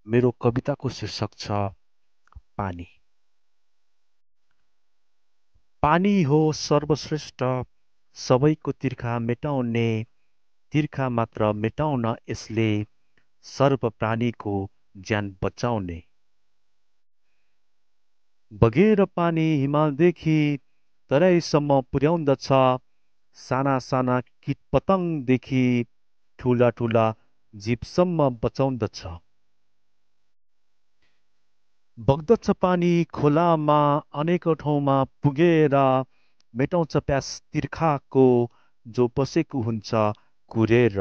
मेरो कविताको शीर्षक छ पानी। पानी हो सर्वश्रेष्ठ, सबैको तिर्खा मेटाउने, तिर्खा मात्र मेटाउन यसले सर्व प्राणीको ज्यान बचाउने। बगेर पानी हिमालदेखि तराईसम्म पुर्याउँदछ, साना साना कीटपतङ्गदेखि ठुला ठुला जीवसम्म बचाउँदछ। बग्दछ पानी खोलामा अनेकौँ ठाउँमा पुगेर, मेटाउँछ प्यास तिर्खाको जो बसेको हुन्छ कुरेर।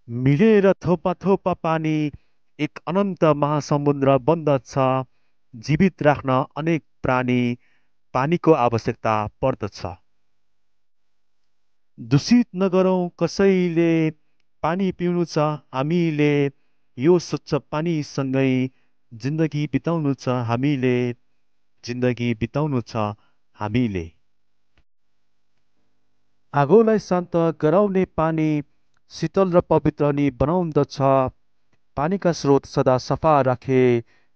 मिलेर थोपा थोपा पानी एक अनन्त महासमुद्र बन्दछ, जीवित राख्न अनेक प्राणी पानीको आवश्यकता पर्दछ। दूषित नगरौँ कसैले, पानी पिउनु छ हामीले, यो स्वच्छ पानीसँगै जिन्दगी बिताउनु छ हामीले, जिन्दगी बिताउनु छ हामीले। आगोलाई शान्त गराउने पानी शीतल र पवित्र नि बनाउँदछ, पानीका स्रोत सदा सफा राखे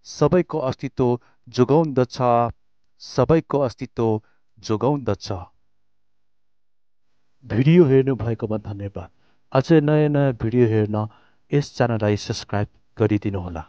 सबैको अस्तित्व जोगाउँदछ, सबैको अस्तित्व जोगाउँदछ। भिडियो हेर्नु भएकोमा धन्यवाद। अझै नयाँ नयाँ भिडियो हेर्न यस च्यानललाई सब्स्क्राइब गरिदिनुहोला।